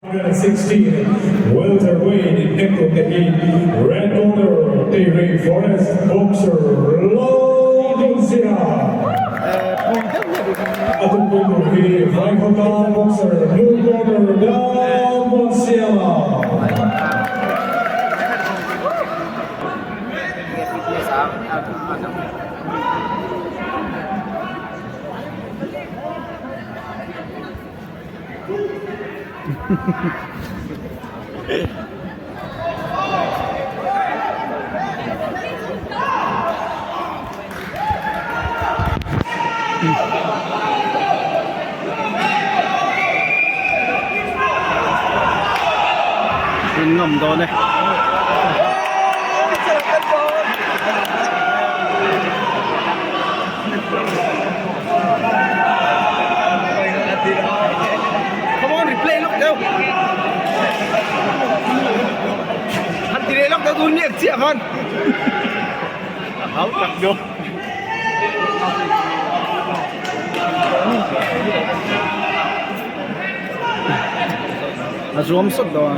116 welterweight inhnek te hi red corner Teirei Forest boxer Lalnunzia. A tumpui tur hi Vaikhawta boxer blue corner Lalmuansiama. In ngam dawn e. Come on, replay lawk deuh. Han ti leh lawk deuh tun niak chiah khan. Hau tak deuh. A zuam sawt dawn.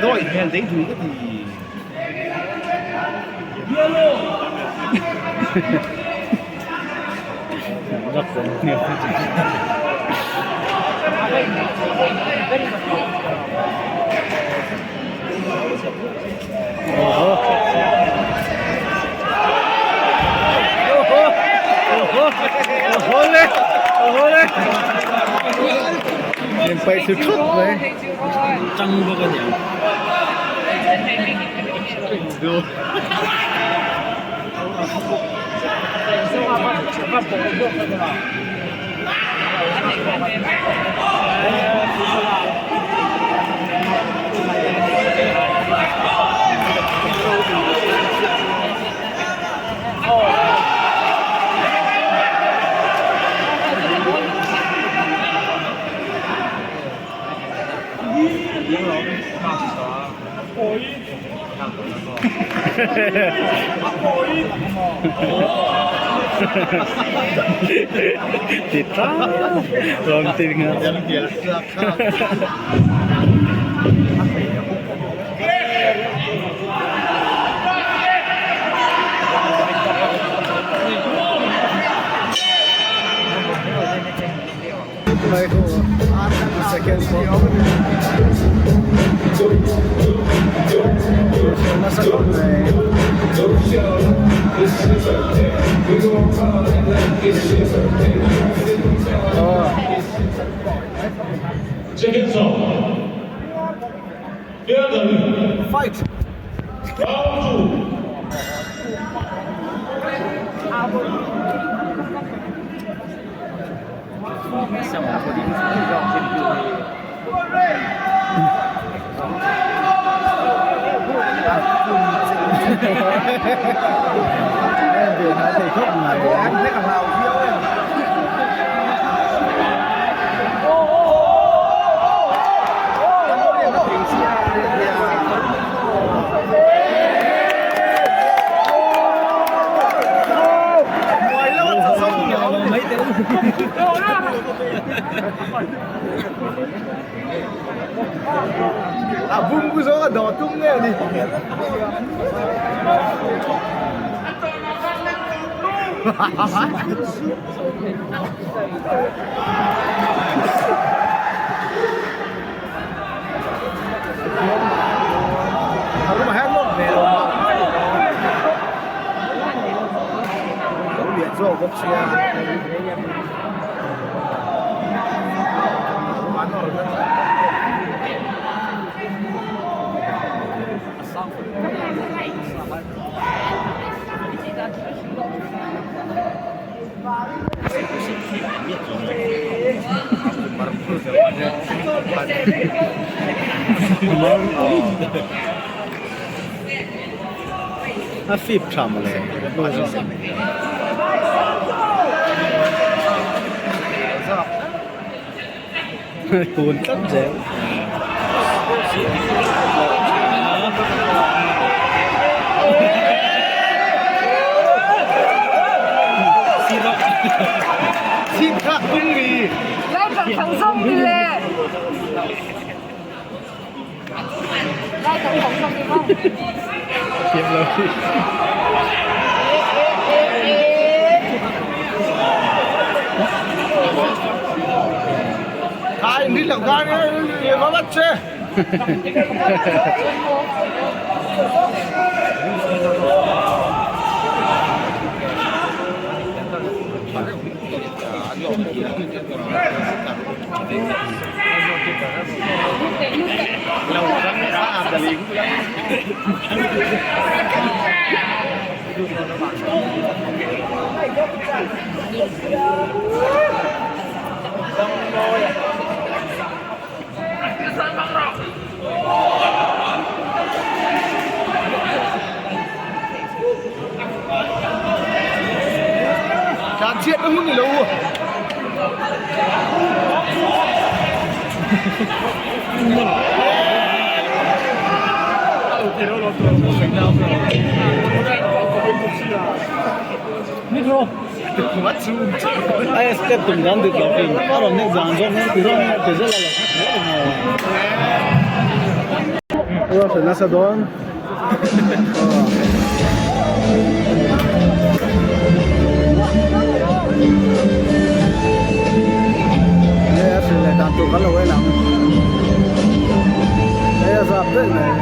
Dawi hmel dei dui ka ti. In paih thlu thut mai. Tang bawk a niang. Ti ta rawn ti nghal. Second pawh nasa khawp mai. Second song. Fight. Round 2. Em ve hna thei khawp mai. A bung ku zawng a dawh tum nge a ni. A fip tha mawle. Kun tlat zel. Thiam lo hi. Ai step tum dan dik lo in a rawn nek zan zawk hian ti rawn ti zel a lo kha hle ang aw. Aw hre nasa dawn. Nge a hrilh leh dan tur kan lo en ang. Hei a zap daih mai.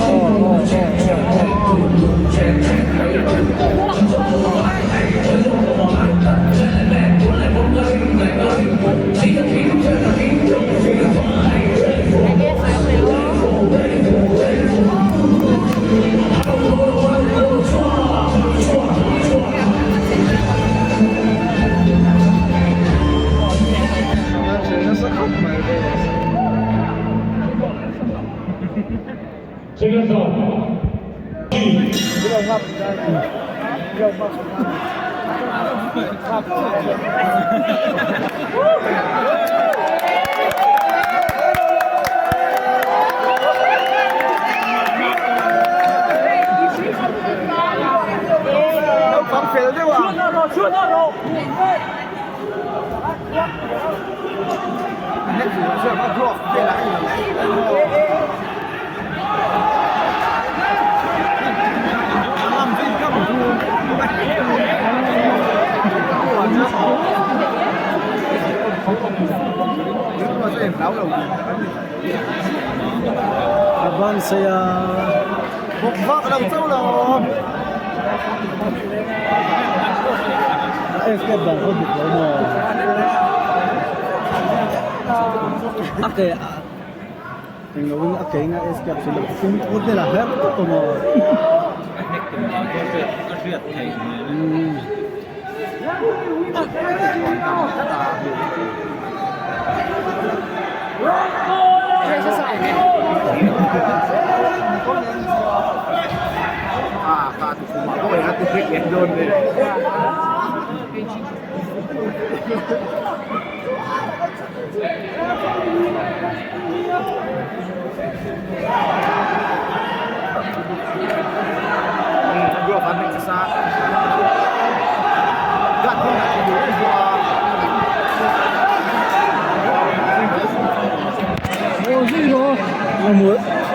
Aw aw aw aw. A ban sei a a escape dan pawh dik lo maw a ke englo in a ke in a escape chu fimkhur vel a her tawp a maw.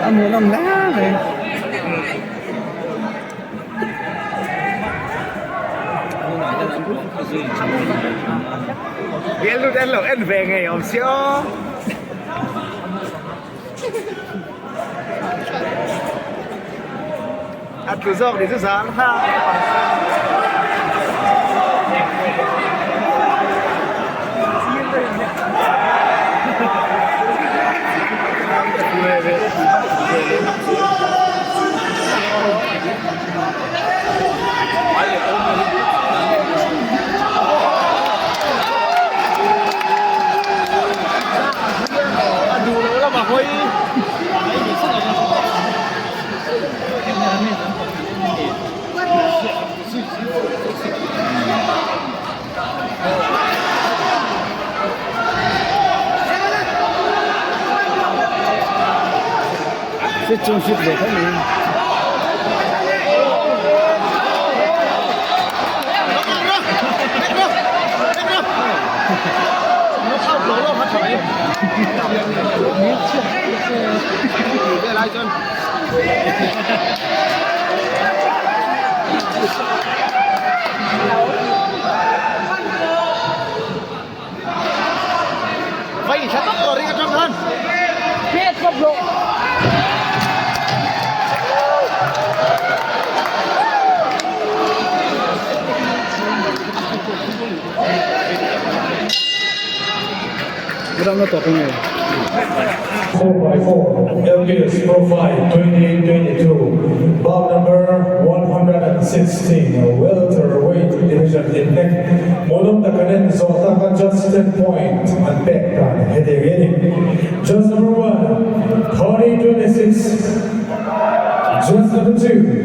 A hmuhnawm hle mai. Fit chuan fit ve kher mai. Ram na tawp nge. 4x4 LBS Pro Fight 2022 bout number 116 welterweight division in neck Molum takanen zawh taka judge ten point an pek dan hetiang hi a ni. Judge number one 30 26 Judge number two.